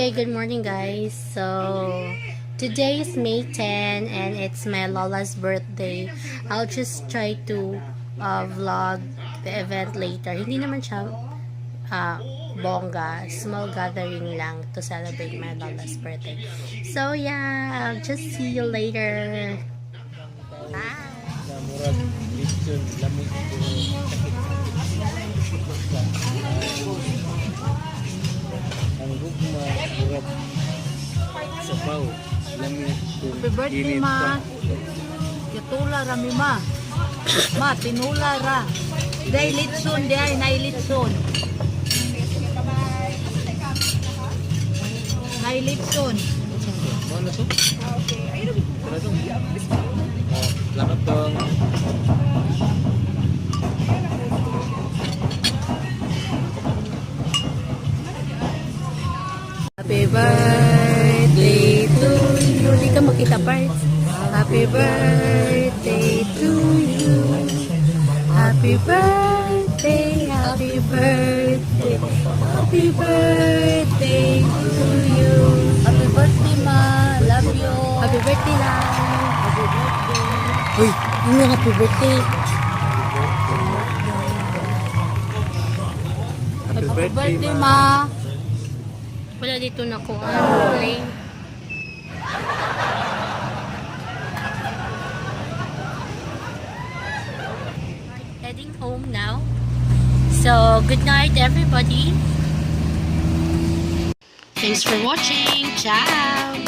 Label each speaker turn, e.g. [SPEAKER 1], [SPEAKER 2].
[SPEAKER 1] Hey, good morning, guys. So, today is May 10 and it's my Lola's birthday. I'll just try to vlog the event later. Hindi naman siya bongga, small gathering lang to celebrate my Lola's birthday. So, yeah, I'll just see you later. Bye!
[SPEAKER 2] Na murag litson lami pero sakit ang gugma, murag sabaw lami kung
[SPEAKER 3] Happy birthday,
[SPEAKER 2] init
[SPEAKER 3] Ma.
[SPEAKER 2] pa.
[SPEAKER 3] Yatula ra mi, Ma. Ma, tinula ra. Day litson, day nay litson. Nay litson.
[SPEAKER 2] Mo na to. Tara dong. Oh, salamat dong.
[SPEAKER 3] Happy birthday to you. Di ka makita parts. Happy birthday to you. Happy birthday, happy birthday, happy birthday to you. Happy birthday, Ma. Love you.
[SPEAKER 1] Happy birthday, lang!
[SPEAKER 3] Happy birthday.
[SPEAKER 1] Uy, ano, happy birthday?
[SPEAKER 3] Happy birthday, Ma.
[SPEAKER 1] Wala dito na ko ano, play. Heading home now. So, good night, everybody. Thanks for watching. Ciao!